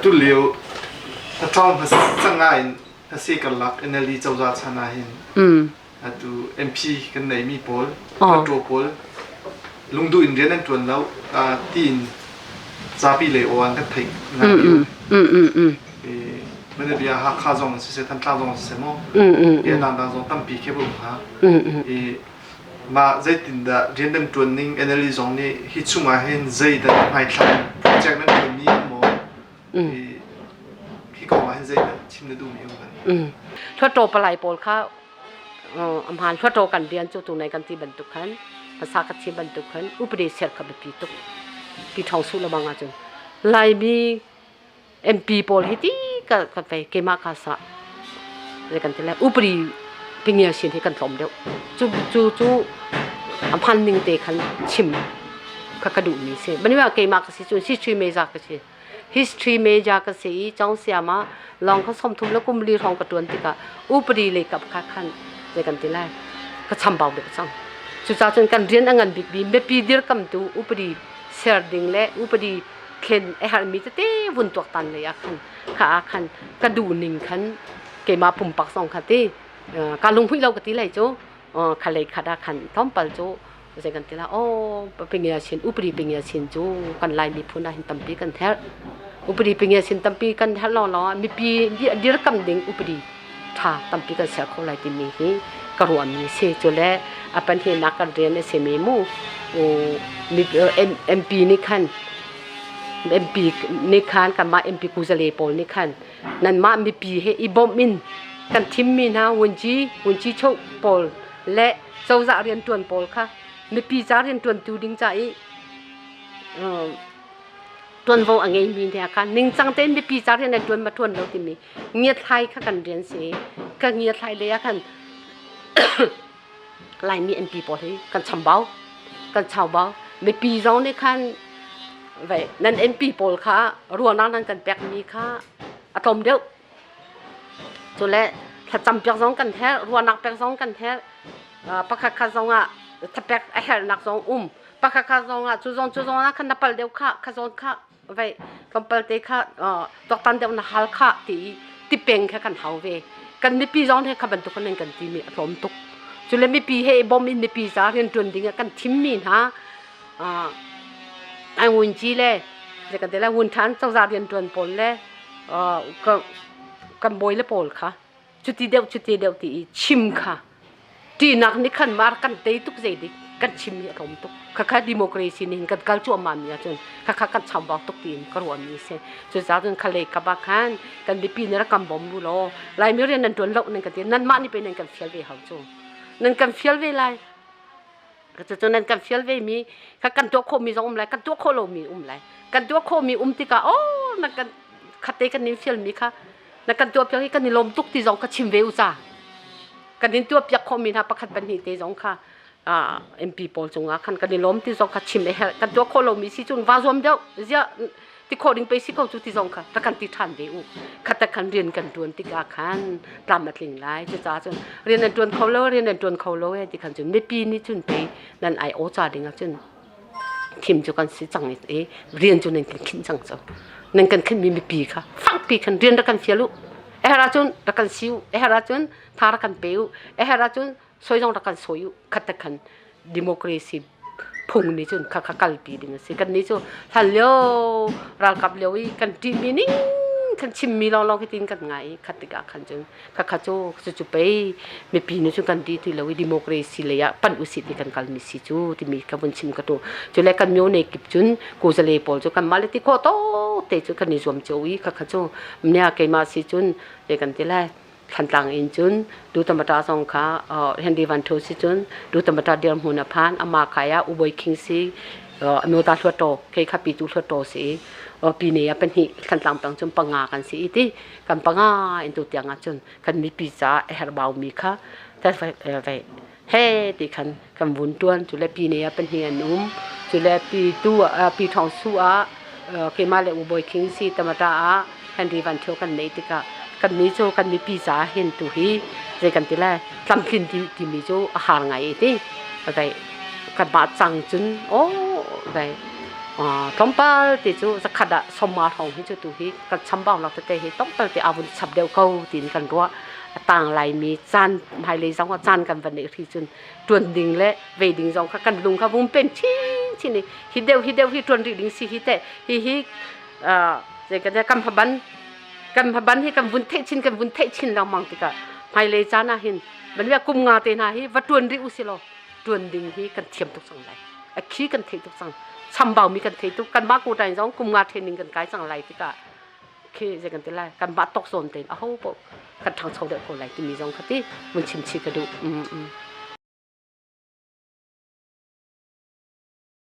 Atu lio hnaṭawng hmasa ngai in hmasi karlak NLD cozah chan ah hin atu MP kan neimi pawl, hluttaw pawl lungduh in rian an ṭuan lo tiin zapi lei aw an kan theih ngai lio. Mana bia Hakha zong siseh, Thantlang zong siseh maw, Vietnam dang zong tampi khi um hnga. Mah zeitindah rian nan ṭuan ning NLD zong nih hi chungah hin zeidah hmaithlak project nan ṭuanmi um maw? Hi kong ah hin zeidah chim na duhmi um lai? Hluttaw palai pawl kha hmaan hluttaw kan rian cu tunai kan ti bantuk khan hmasa ka chim bantuk khan upadi ser kha biapi tuk pi ṭhawng suh lebang ahcun Laimi MP pawl hi ti ka ka fei keimah ka sa le kan ti le upri pingia sin hi kan tlawm deuh cu cu cu a hman ning te khan chim kha ka duh mi si bani keimah ka si cun history major ka si history major ka si i chong siama long kha som thum le kum li hrawng ka tuan tikah upri le kap kha khan le kan ti lai ka chambau deuh cang cucaah cun kan rian a ngan bik bi mipi dirkam tu upadi ser ding le upadi thlen a herhmi tete vun tuaktan lei ah khan kha ah khan ka duh ning khan keimah pumpak zong kha ti ka lunghmuih lo ka ti lei cu kha lei khat ah khan tlawmpal cu zei kan ti la oh pingia sin upri pingia sin cu kan lai miphun ah hin tampi kan herh upri pingia sin tampi kan herh lo lo mipi dirkam ding upri tha tampi kan ser kho lai timi hi ka ruahmi si cu le a panhnak kan rian a simi mu MP nih khan MP nih khan kanmah MP kuzale pawl nih khan nanmah mipi he i bawmh in kan thimmi hna wunci wunci choh pawl le cozah rianṭuan pawl kha mipi ca rianṭuantu ding ca i ṭuanvo a ngeimi hna kha ningcang tein mipi ca rian an ṭuan ma ṭuan lo timi ngiathlai kha kan rian si ka ngiathlai lei ah khan Laimi MP pawl hi kan chambau kan chaubau mipi zong nih khan vei nan MP pawl kha ruahnak nan kan pekmi kha a tlawm deuh cule thlacam piak zong kan herh ruahnak pek zong kan herh pakhat khat zong ah thapek a herhnak zong um pakhat khat zong ah cu zong cu zong ah khan na pal deuh kha kha zawn kha vei tlawmpal te kha tuaktan deuh na hal kha ti ti peng kha kan hau ve kan mipi zong he kha bantuk nan kan ti mi a tlawm tuk cule mipi he bom in mipi ca rian tuan ding ah kan thim mi hna ai ngun ci le le kan te la ngun than cozah rian tuan pawl le kan bawi le pawl kha cuti deuh cuti deuh ti i chim kha ṭihnak nih khan mar kan tei tuk zei dik kan chim hi a tlawm tuk khakha democracy nih kan kal cuahmah mi ahcun khakha kan chambau tuk tiin ka ruahmi si cucaah cun khalei kap ah khan kan mipi nih rak kan bawm u law Laimi rian nan ṭuan lo nan kan ti nanmah nih pei nan kan fial ve hau cu nan kan fial ve lai Cucu nan kan fial ve mi kha kan tuah khawhmi zong um lai kan tuah khawh lomi um lai kan tuah khawhmi um tikah oh na kan khatte kan nin fialmi kha na kan tuah piak hi kan i lawm tuk ti zong kha chim ve u ca kan in tuah piak khawhmi hna pakhat pahnih te zong kha MP pawl cungah khan kan i lawm ti zong kha chim a herh kan tuah khawh lomi si cun va zuam deuh ziah ti khawh ding pei si ko cu ti zong kha rak kan ti ṭhan ve u khat khan rian kan ṭuan tikah khan tlam a tling lai cucaah cun rian an ṭuan kho lo rian an ṭuan kho lo e ti khan cun mipi nih cun pei nan ai aw ca ding ah cun thim cu kan si cang i rian cu nan kan khinh cang cu nan kan khinhmi mipi kha fakpi khan rian rak kan fial u a herh ahcun rak kan si u a herh ahcun tha rak kan pe u a herh ahcun soi zong rak kan soi u khat khan democracy phung nih cun kha kha kalpi ding a si kan nih cu hlan lio ralkap lio i kan ṭihmi ning kan chimmi lawnglawng khi tin kan ngai i khat tikah khan cun kha kha cu cucu pei mipi nih cun kan ti ti lo i democracy lei ah panh usih ti kan kalmi si cu timi ka vun chim ka tu cu le kan myo ne kip cun kuzale pawl cu kanmah le ti khawh to te cu kan i zuam cio i kha kha cu mnia keimah si cun te kan ti lai Thantlang in cun Dutamata zong kha Henry Van Thio si cun Dutamata dirhmun a phan ama khai ah U Bawi King si Amyota Hluttaw kei kha Pitu Hluttaw si pine ah pahnih Thantlang peng cun panga kan si i ti kan panga in tu tiang ah cun kan mipi ca a herhbau mi kha he ti khan kan vun tuan cu le pine ah pahnih an um cu le pi tu pi Thawng Su ah keimah le U Bawi King si tamata ah Henry Van Thio kan neih tikah kan ni cu kan mipi caah hin tu hi zei kan ti lai tlamtlin ti timi cu a har ngai i ti vai kanmah cang cun aw vai Tlawmpal te cu zakhat ah sawmnga hrawng hi cu tu hi kan chambaunak tete hi tlawmpal te aa vun chap deuh ko tiin kan ruah. A tang laimi caan hmailei zong ah caan kan van neih hri cun ṭuan ding le vei ding zong kha kan lung kha vung pem chinchin i hi deuh hi deuh hi ṭuan rih ding si hi teh hihi zei kan kan haban kan haban hi kan vun theih chin kan vun theih chin lengmang tikah hmailei caan ah hin van kum nga te hna hi va ṭuan rih usih law ṭuan ding hi kan thiam tuk cang lai. A khi kan theih tuk cang. Chambaumi kan thei tuk. Kanmah kutai zong kum nga training kan kai cang lai tikah khi zei kan ti lai kanmah tok zawn tein aho paoh kan ṭhangcho deuh ko lai timi zong kha ti mun chim chih ka duh. Mm, mm.